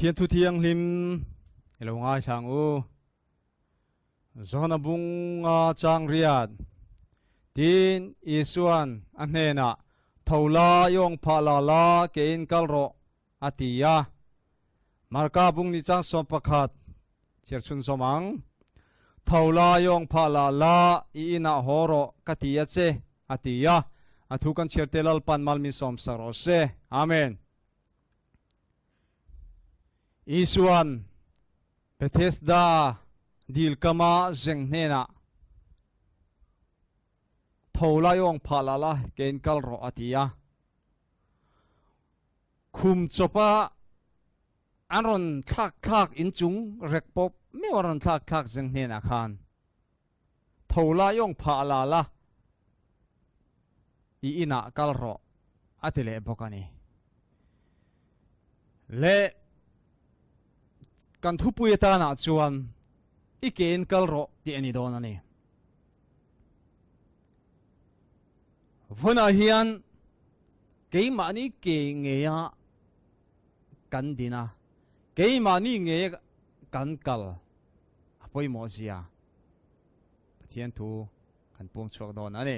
Pathian thu thianghlim i lo ngaithla ang u. Johana bunga chang riat tin Isuan a hnenah tho la i awng phah la la kein kal rawh a ti a. Marka bung ni chang 11 chhiar chhun zawm ang. Tho la i awng phah la la i inah haw rawh ka ti a che a ti a. A thu kan chhiar te Lalpan mal min sawm sak rawh se. Amen. Isuan Bethesda dil kama zeng hnenah tho la i awng phah la la kein kal rawh a ti a. Khum chawpa an rawn thlak thlak inchung rek pawp meuh a rawn thlak thlak zeng hnenah khan tho la i awng phah la la i inah kal rawh a ti leh bawk a ni. Le kan thupui atanah chuan i kein kal rawh tih a ni dawn a ni. Vawnah hian keimahni ke ngeia kan din a, keimahni ngeia kan kal a pawimawh zia Pathian thu kan puang chhuak dawn a ni.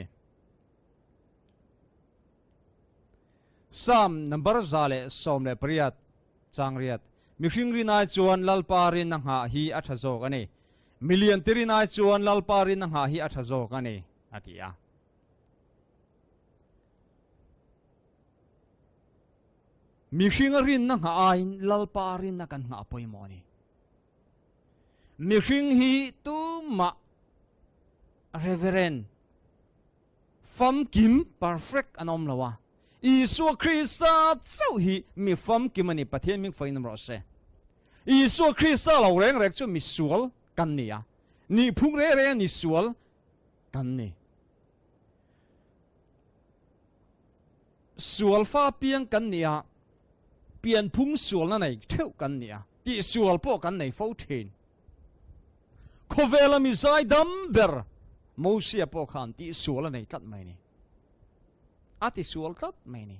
Psalm number 118 chang riat mihring rin ai chuan Lalpa rin a nghah hi a tha zawk a ni. Milian te rin ai chuan Lalpa rin a nghah hi a tha zawk a ni a ti a. Mihring a rinna nghah aiin Lalpa rinna kan nghah pawimawh a ni. Mihring hi tumah Reverend famkim perfect an awm lo a. Isua Krista chauh hi mi famkim a ni. Pathian hming fakin awm rawh se. Isua Krista lo reng reng chu mi sual kan ni a. Nih phung reng reng a ni sual kan ni. Sual fa piang kan ni a, pian phung sualna nei theuh kan ni a, tih sual pawh kan nei fo thin. Khawvela mi zai dam ber Mosia pawh khan tih sual a nei tlat mai ni. A ti sual tlat mai ni.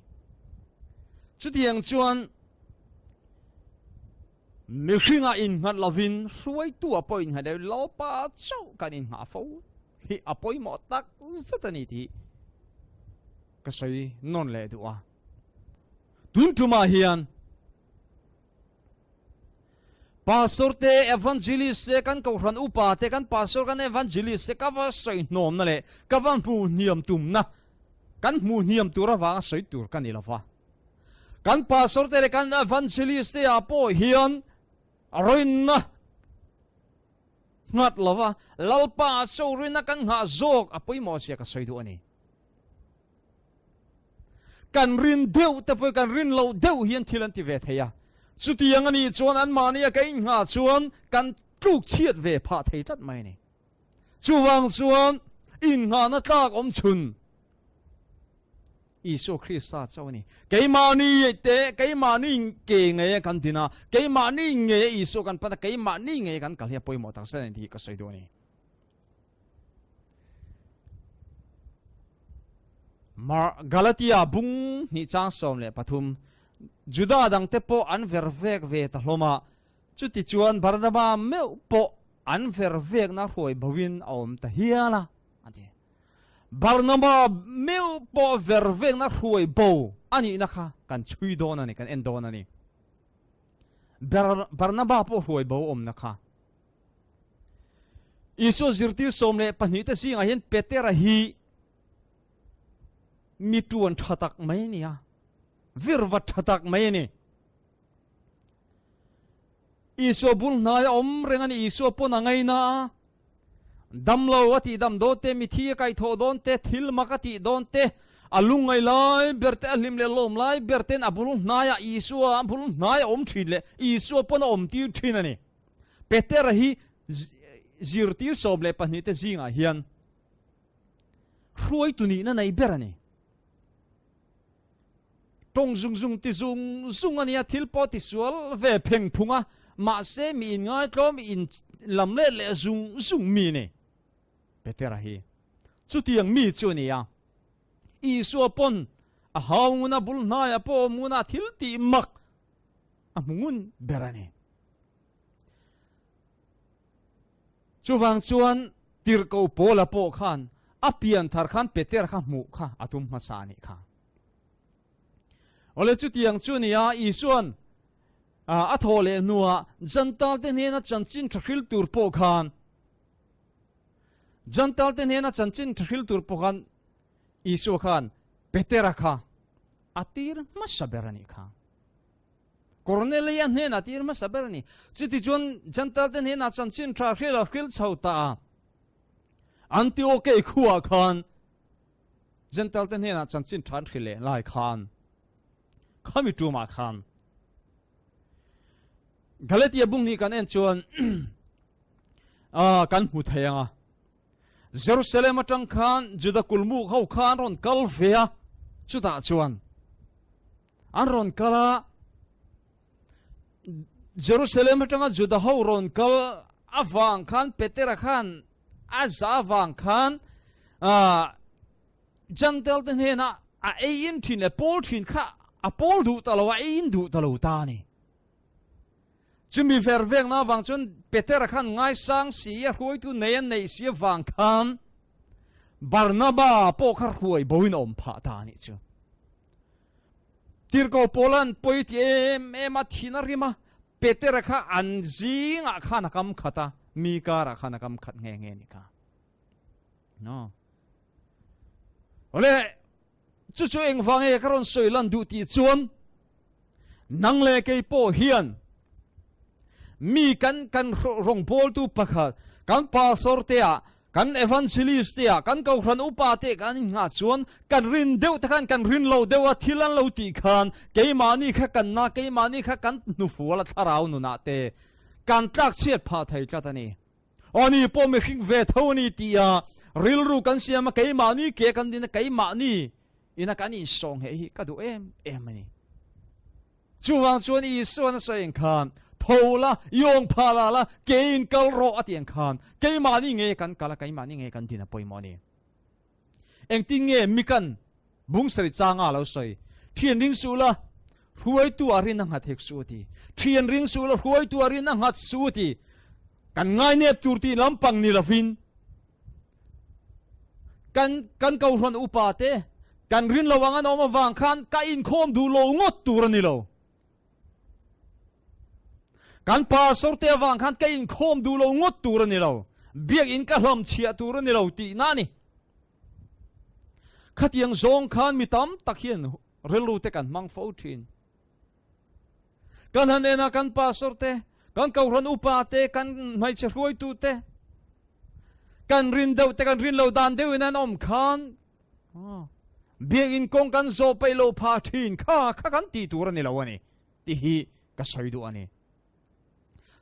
Chutiang chuan mihringa innghat lovin hruaitu a pawh innghat lo Lalpa chauh kan inngah fo hi a pawimawh tak zet a ni tih ka sawi nawn leh duh a. Tun tumah hian Pastor te, Evangelist te, kan kohhran upa te, kan pastor kan evangelist te ka va sawi hnawmna leh ka va hmu hniam tumna kan hmu hniam tur avanga sawi tur ka ni lova. Kan pastor te leh kan evangelist te ah pawh hian rinna nghat lova Lalpa so rinna kan nghah zawk a pawimawh zia ka sawi duh a ni. Kan rin deuh te pawh kan rin loh deuh hian thil an ti ve thei a. Chutiang a nih chuan anmahni a ka inngah chuan kan tluk chhiat ve phah thei tlat mai a ni. Chuvang chuan innghahna tlak awm chhun Isua Krista chauh a ni. Keimahni te, keimahni ke ngei a kan din a, keimahni ngei a Isua kan pan a, keimahni ngei a kan kal hi a pawimawh tak zet a ni tih hi ka sawi duh a ni. Mar Galatia bung hnih chang 13 Juda dangte pawh an ver vek ve ta hlawm a, chuti chuan Barnaba meuh pawh an ver vekna hruai bovin a awm ta hial a, a ti. Barnaba meuh pawh ver vekna hruai bo a nihna kha kan chhui dawn a ni, kan en dawn a ni. Barnaba pawh hruai bo awmna kha. Isua zirtir 12 te zingah hian Petera hi mi tuan tha tak mai a ni a, virva tha tak mai a ni. Isua bul hnai a awm reng a ni, Isua pawn a ngaina a, damlo a tih dam dawn te, mithi a kaihthawh dawn te, thil mak a tih dawn te, a lungngai lai ber te, a hlim leh lawm lai ber ten a bul hnaiah Isua a bul hnai a awm thin leh Isua pawn a awm tir thin a ni. Petera hi zirtir 12 te zingah hian hruaitu nihna nei ber a ni. Tawng zung zung ti zung zung a nia, thil pawh ti sual ve pheng phung a, mahse mi inngai tlawm in lam leh leh zung zung mi ni. Petera hi chutiang mi chu a ni a. Isua pawn a hau nguna bul hnaiah pawh awm nguna thil tih mak. a hmu ngun ber a ni. Chuvang chuan tirhkoh Paula pawh khan a pian thar khan Petera kha hmuh kha a tum hmasa a nih kha. Awle chutiang chu nia Isuan a thawh leh hnuah Jantal te hnena chanchin tha hril tur pawh khan Jantal te hnena chanchin tha hril tur pawh khan Isua khan Petera kha a tir hmasa ber a nih kha. Kornelia hnenah tir hmasa ber a ni. Chutichuan Jentalte hnenah chanchin tha hril a hril chho ta a. Antiokei khuah khan Jentalte hnenah chanchin tha an hril leh lai khan khami tumah khan Galatia bung ni kan en chuan kan hmu thei anga Jerusalem atang khan Juda kulmuk ho kha an rawn kal ve a, chutah chuan an rawn kal a, Jerusalem atanga Juda ho rawn kal avang khan Petera khan a za avang khan Gentile te hnena a ei in thin leh pawl thin kha a pawl duh ta lo a, ei in duh ta lo ta a ni. Chumi ver vekna avang chuan Petera khan ngaisang si a hruaitu nei a neih si avang khan Barnaba pawh kha hruai boin a awm phah ta a nih chu. Tirhkoh Paula'n pawi ti em em a thin a rim a, Petera kha an zingah khan a kam khat a, mi karah khan a kam khat nghe nghe a nih kha. No. Awle, chu chu engvang nge ka rawn sawi lan duh tih chuan nang leh kei pawh hian mi kan kan rawngbawltu pakhat kan pastor te ah kan evangelist te ah kan kohhran upa te kan innghah chuan kan rin deuh te khan kan rin lo deuh a thil an lo tih khan keimahni kha kan na keimahni kha kan hnufual a thlarau nunah te kan tlak chhiat phah thei tlat a ni. Ani pawh mihring ve tho a ni tih a rilru kan siam a keimahni ke kan din a keimahni ina kan insawng heh hi ka duh em em a ni. Chuvang chuan Isuan a sawi ang khan, Tho la, yawng pha la la, keiin kal rawh a ti ang khan, keimahni nge kan kal a, keimahni nge kan din a pawimawh a ni. Engtin nge mikan bung sarih changa a lo sawi? Thian ring suh la, hruaitu a rin a nghat hek suh a ti. Thian ring suh la, hruaitu a rin a nghat suh a ti. Kan ngainep tur tih lampang ni lovin, kan kan kohhran upa te kan rin lo ang an awm avang khan ka inkhawm duh lo ngawt tur a ni lo. Kan pastor te avang khan ka inkhawm duh lo ngawt tur a ni lo. Biakinn ka hlam chhiah tur a ni lo tihna a ni. Khatiang zawng khan mi tam tak hian rilru te kan hmang fo thin. Kan han ena kan pastor te, kan kohhran upa te, kan hmeichhe hruaitu te, kan rin deuh te kan rin lo dan deuhin an awm khan biakinn kawng kan zawh peih lo pha thin kha kha kan tih tur a ni lo a ni ti hi ka sawi duh a ni.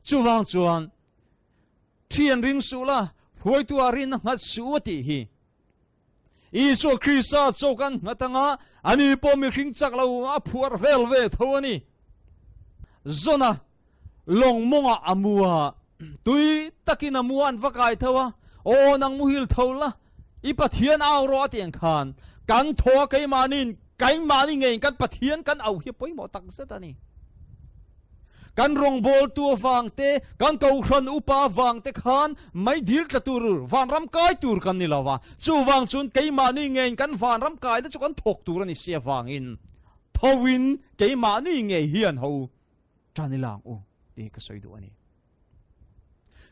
Chuvang chuan thian ring suh la, hruaitu ah rin a nghat suh a tih hi Isua Krista chaw kan nghat anga ani pawh mihring chak lo a phuar vel ve tho a ni. Zona lawng mawngah a mu a, tui takin a mu a an va kai tho a, Aw nang muhil tho la, i Pathian au rawh a ti ang khan kan thaw a keimahniin keimahni ngeiin kan Pathian kan au hi a pawimawh tak zet a ni. Kan rawngbawltu avang te, kan kohhran upa avang te khan mei dil tla tur, vanram kai tur kan ni lo va. Chuvang chuan keimahni ngeiin kan vanram kai te chu kan thawk tur a ni si avangin thoin keimahni ngei hian ho tan ila ang u tih ka sawi duh a ni.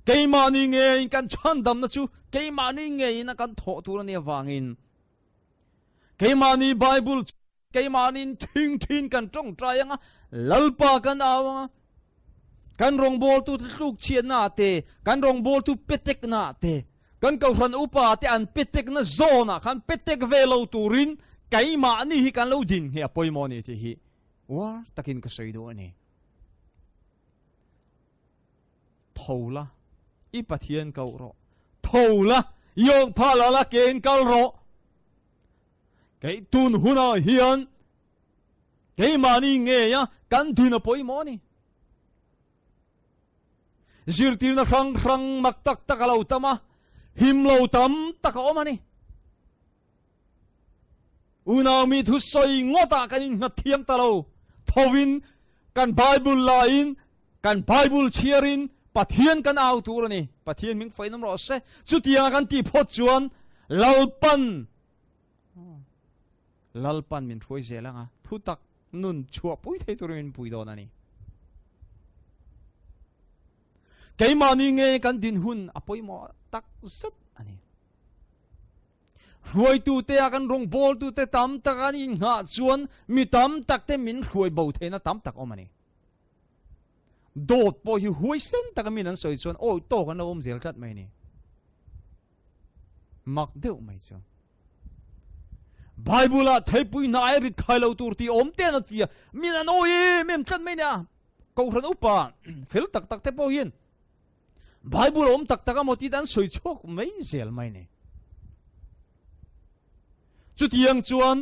Keimahni ngeiin kan chhandamna chu keimahni ngeiin a kan thawh tur a ni avangin keimahni Bible Keimahniin thing thin kan tawngtai anga, Lalpa kan au anga, kan rawngbawltu te tluk chhiatna ah te, kan rawngbawltu petekna ah te, kan kohhran upa te an petekna zawn ah khan petek ve lo turin keimahni hi kan lo din hi a pawimawh a ni tih hi uar takin ka sawi duh a ni. Tho la, i Pathian koh rawh. Tho la, yawng phah la la kein kal rawh. Kei tun hunah hian keimahni ngeia kan din a pawimawh a ni. Zirtirna hrang hrang mak tak tak a lo tam a, him lo tam tak a awm a ni. Unau mi thu sawi ngawtah kan innghat thiam ta lo. Thovin. Kan Bible la in, kan Bible chhiar in Pathian kan au tur a ni. Pathian hming fain awm rawh se. Chutianga kan tih phawt chuan Lalpan Lalpan min hruai zel anga thutak nun chhuah pui thei turin min pui dawn a ni. Keimahni nge kan din hun a pawimawh tak zet a ni. Hruaitute a kan rawngbawltute tam tak an inghah chuan mi tam tak te min hruai bo theihna tam tak awm a ni. Dawt pawh hi huaisen taka min an sawi chuan awi tawk an lo awm zel tlat mai a ni. Mak deuh mai chu. Bible ah theipui hna ai rit khai lo tur tih awm ten a ti a, min an awi em em tlat mai nia. Kohhran upa fel tak tak te pawh hian Bible awm tak tak a maw tih an sawi chhuak mai zel mai ni. Chutiang chuan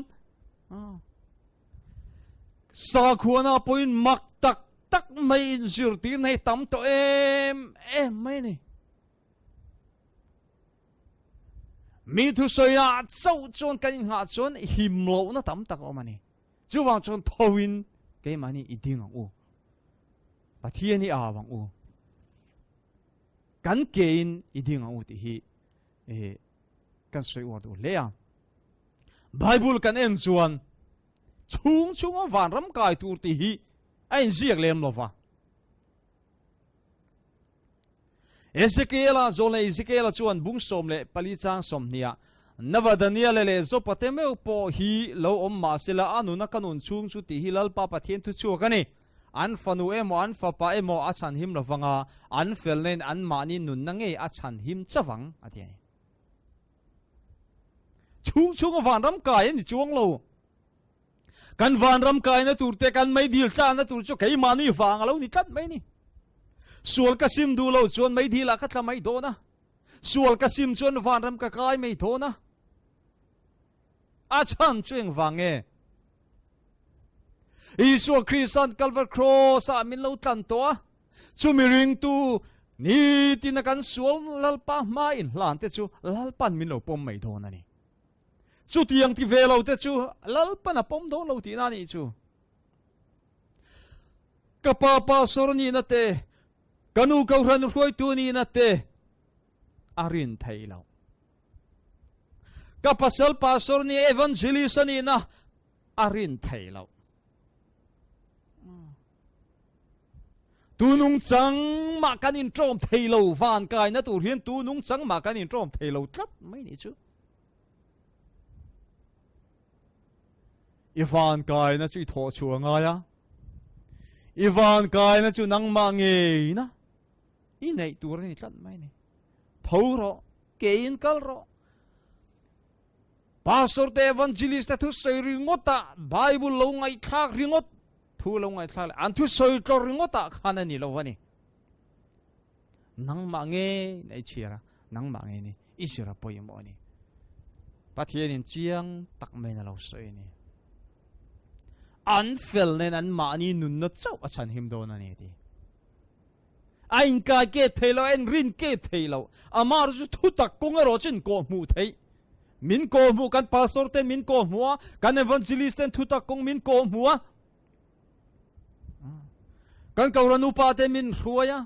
sakhuana pawhin mak tak tak mai in zirtir nei tam tawh em em mai ni. Mi thusawiah chauh chuan kan inghah chuan him lohna tam tak a awm a ni. Chuvang chuan thoin keimahni i ding ang u. Pathian i au ang u. Kan kein i ding ang u tih hi eh, kan sawi uar duh hle a. Bible kan en chuan chhung chhunga vanram kai tur tih hi a inziak lem lova. Ezekiela zawlna Ezekiela chuan bung 14 chang 20 ah, Nava Daniela leh Jopa te meuh pawh hi lo awm mah sela a nuna ka nun chhung chu tih hi Lalpa Pathian thu chhuak a ni. An fanu emaw an fapa emaw a chhan him lovang a, an felna in anmahni nunna ngei a chhan him chavang a ti a ni. Chhung chhunga vanram kai a ni chuang lo. Kan vanram kaina tur te, kan meidil tlakna tur chu keimahni vang a lo ni tlat mai ni. Sual ka sim duh lo chuan meidil ah ka tla mai dawn a. Sual ka sim chuan vanram ka kai mai dawn a. A chhan chu engvang nge? Isua Krista'n Calvary Cross ah min lo tlan tawh a. Chumi ringtu nitin a kan sual Lalpa hma inhlan te chu Lalpa'n min lo pawm mai dawn a ni. Chutiang ti ve lo te chu Lalpan a pawm dawn lo tihna a nih chu. Ka pa pastor nihna te, ka nu kohhran hruaitu nihna te a rin theih loh. Ka pasal pastor ni evangelist a nihna a rin theih loh. Tu nungchang mah kan inṭawm thei lo, van kaina tur hian tu nungchang mah kan inṭawm thei lo tlat mai nih chu. I van kaina chu i thawh chhuah ngai a, i van kaina chu nangmah ngeina i neih tur a ni tlat mai ni. Tho rawh, kein kal rawh. Pastor te evangelist te thu sawi ringawt ah Bible lo ngaihthlak ringawt thu lo ngaihthlak leh an thu sawi tlawr ringawt ah khan a ni lo a ni. Nangmah nge nei chhiar a, nangmah nge ni i zir a pawimawh a ni. Pathianin chiang tak mai in a lo sawi a ni. An fel nen an mahni nunna chauh a chhan him dawn a ni ti. A inkai ke thei lo, a inrin ke thei lo. Amah chu thutak kawng erawh chu inkawh hmuh theih. Min kawh hmuh, kan pastor ten min kawh hmuh a, kan evangelist ten thutak kawng min kawh hmuh a. Kan Kohhran upa te min hruai a.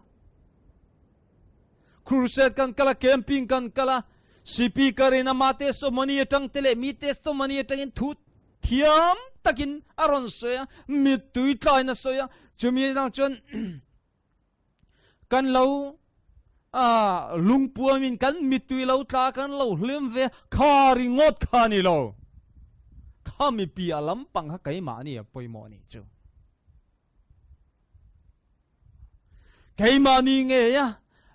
Crusade kan kal a, camping kan kal a, speaker in ama testimony atang te leh mi testimony atangin thu thiam takin a rawn sawi a, mittui tlain a sawi a, chumi atang chuan kan lo lungpuamin kan mittui lo tla kan lo hlim ve kha ringawt kha ni lo. Kha mipi a lampang kha keimahni a pawimawh nih chu. Keimahni ngei a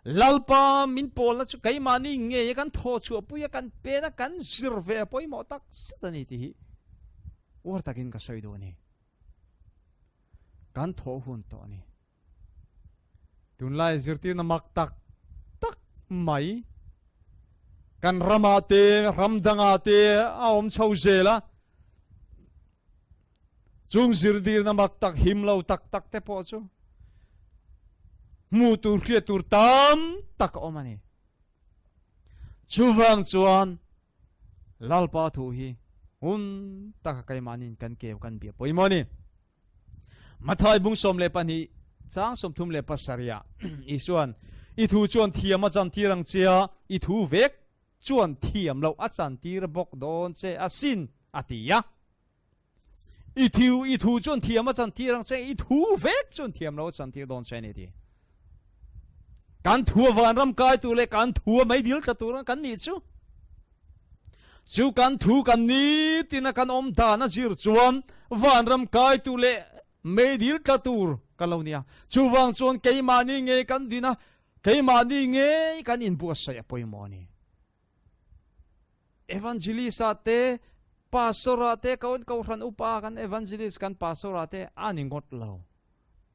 Lalpa min pawlna chu keimahni ngei a kan thaw chhuah pui a kan pen a kan zir ve a pawimawh tak zet a ni tih hi uar takin ka sawi duh a ni. Kan thawh hun tawh a ni. Tunlai zirtirna mak tak tak mai kan ramah te ram dangah te a awm chho zel a. Chung zirtirna mak tak him lo tak tak te pawh chu hmuh tur hriat tur tam tak a awm a ni. Chuvang chuan Lalpa thu hi hun taka keimahniin kan keu kan bia pawimawh a ni. Mathai bung 12 chang 37 Isuan i thu chuan thiam a chantir ang che a, i thu vek chuan thiam loh a chantir bawk dawn che asin, a ti a. I thu i thu chuan thiam a chantir ang che, i thu vek chuan thiam loh a chantir dawn che a ni ti. Kan thu a vanram kai tur leh kan thu a meidil tla tur kan nih chu. Chu kan thu kan nitin a kan awm dan a zir chuan vanram kai tur leh meidil tla tur kan lo nia. Chuvang chuan keimahni ngei kan din a, keimahni ngei kan inbuatsaih a pawimawh a ni. Evangelist ah te, pastor ah te, ko kohhran upa kan evangelist kan pastor ah te a ni ngawt lo.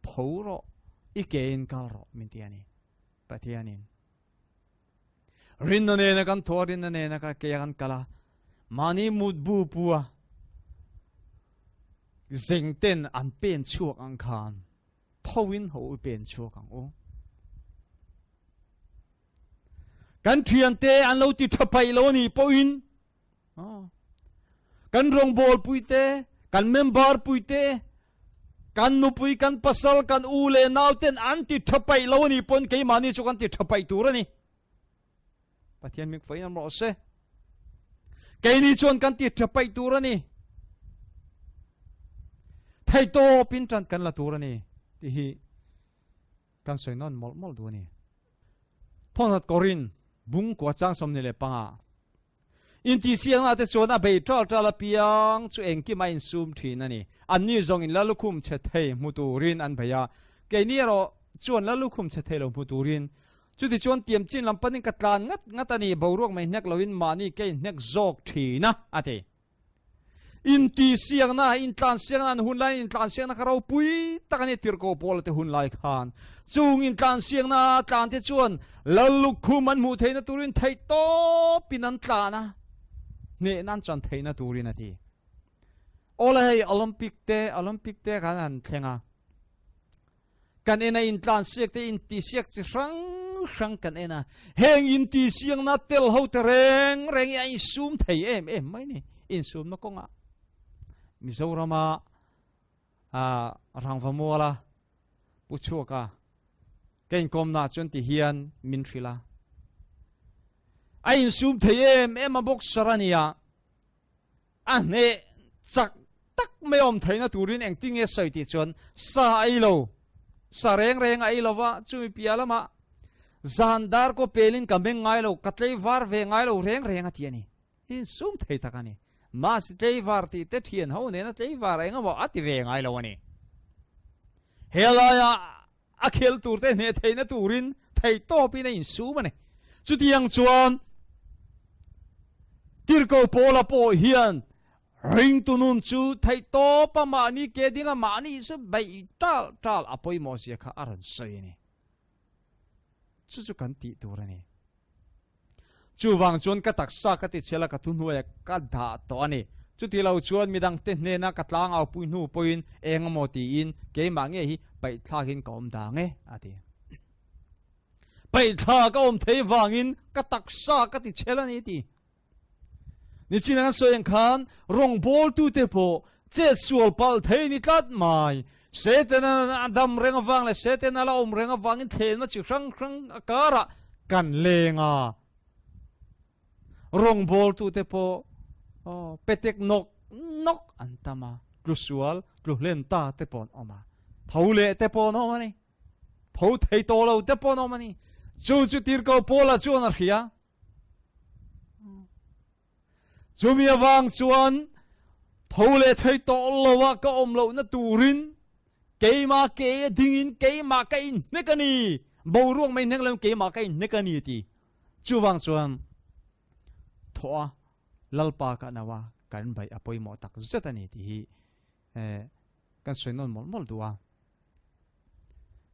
Tho rawh, i ke in kal rawh min ti a ni. Pathianin. Rinna nena kan thaw a, rinna nena ka ke a kan kal a, mahni mut bu pu a zeng ten an pen chhuak ang khan tho in ho i pen chhuak ang u. Kan thiante an lo ti tha paih lo anih pawhin kan rawngbawl puite, kan member puite, kan nupui, kan pasal, kan u leh nau ten an ti tha paih lo anih pawn keimahni chu kan ti tha paih tur a ni. Pathian mik fain an rawh se. Keini chuan kan ti tha paih tur a ni. Thei tawpin tan kan la tur a ni ti hi Kan sawi nawn mawlh mawlh duh a ni. Thawmhnat Korin bung kua chang 25 Intihsiakna te chuan a bei ṭal ṭal apiang chu engkim a insum ṭhin a ni. Anni zawng in la lukhum chhe thei hmu turin an bei a, keini erawh chuan la lukhum chhe thei lo hmu turin. Chuti chuan tiam chin lam panin ka tlan ngat ngat a ni, boruak mai hnek loin mahni ka inhnek zawk ṭhin a, a ti. Intihsiakna, intlansiakna an hun laiin intlansiakna kha ropui tak a ni tirhkoh Paula te hun lai khan. Chung intlansiakna tlan te chuan Lal lukhum an hmuh theihna turin theih tawpin an tlan a, hnehna an chan theihna turin a ti. Awle hei Olympic te, Olympic te khan han thleng a. Kan en a intlansiak te intihsiak chi hrang hrang kan en a, heng intihsiakna tel ho te reng reng hi a insum thei em em mai ni insumna kawngah Mizorama a rangva muala pu chhuaka ka inkawmna chuan ti hian min hrilh a, a insum thei em em a boxer a nia. A hneh chak tak mai awm theihna turin engtin nge sawi tih chuan sa a ei lo, sa reng reng a ei lo va, chumi piah lamah zan dar kaw pelin ka meng ngai lo, ka tleivar ve ngai lo reng reng a ti a ni. Insum thei tak a ni. Mahse tleivar tih te thian ho nena tleivar eng emaw a ti ve ngai lo a ni. Helaia a khel tur te hneh theihna turin theihtawpin a insum a ni. Chutiang chuan Tirhkoh Paula pawh hian ringtu nun chu theihtawpa mahni ke dinga mahni chu beih tal tal a pawimawh zia kha a rawn sawi a ni. Chu chu kan tih tur a ni. Chuvang chuan ka taksa ka tichhial a, ka thuhnuaia ka dah tawh a ni. Chuti lo chuan midangte hnena ka tlangau pui hnu pawhin eng emaw tiin keimah nge hi paihthlakin ka awm dang e, a ti. Paihthlak a awm thei vangin ka taksa ka tichhial a ni, a ti. Nichin an sawi ang khan rawngbawltute pawh chetsual palh thei ni tlat mai. Setana a dam reng avang leh Setana la awm reng avangin thlenna chi hrang hrang a karah kan leng a. Rawngbawltute pawh petek nawk nawk an tam a, tlu sual, tlu hlen ta te pawh an awm a, tho leh te pawh an awm a ni, tho thei tawh lo te pawh an awm a ni. Chu chu Tirhkoh Paula chuan a hria. Chumi avang chuan tho leh thei tawh lo a ka awm lohna turin keimah ke a dingin keimah ka inhnek a ni. Boruak mai hnek lo keimah ka inhnek a ni a ti. Chuvang chuan thawh a Lalpa ka no a kan baih a pawimawh tak zet a ni tih hi kan sawi nawn mawlh mawlh duh a.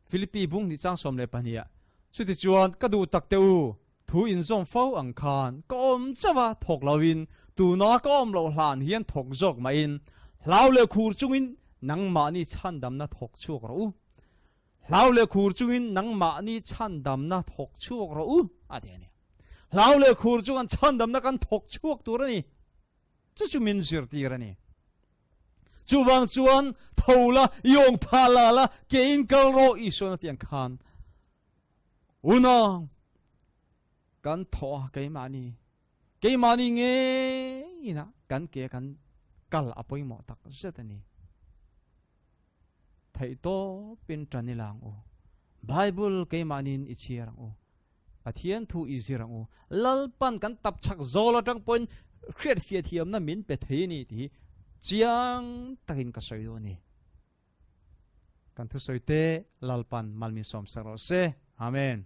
Philippi bung hnih chang 12 ah, Chutichuan ka duh tak teh u, thu inzawm fo ang khan ka awm chauh a, thawk loin tuna ka awm loh hlan hian thawk zawk mahin hlau leh khur chungin nangmahni chhandamna thawk chhuak rawh u. Hlau leh khur chungin nangmahni chhandamna thawk chhuak rawh u, a ti a ni. Hlau leh khur chungan chhandamna kan thawk chhuak tur a ni. Chu chu min zirtir a ni. Chuvang chuan tho la, yawng phah la la, ke in kal rawh Isuan a ti ang khan. Unau, kan thaw a keimahni, keimahni ngeiin a kan ke kan kal a pawimawh tak zet a ni. Theihtawpin tan ila ang u. Bible keimahniin i chhiar ang u. Pathian thu i zir ang u. Lalpan kan tap chak zawl atang pawhin hriat fiah thiamna min pe thei a ni tih hi chiang takin ka sawi duh a ni. Kan thusawi te Lalpan malmin sawm sak rawh se. Amen.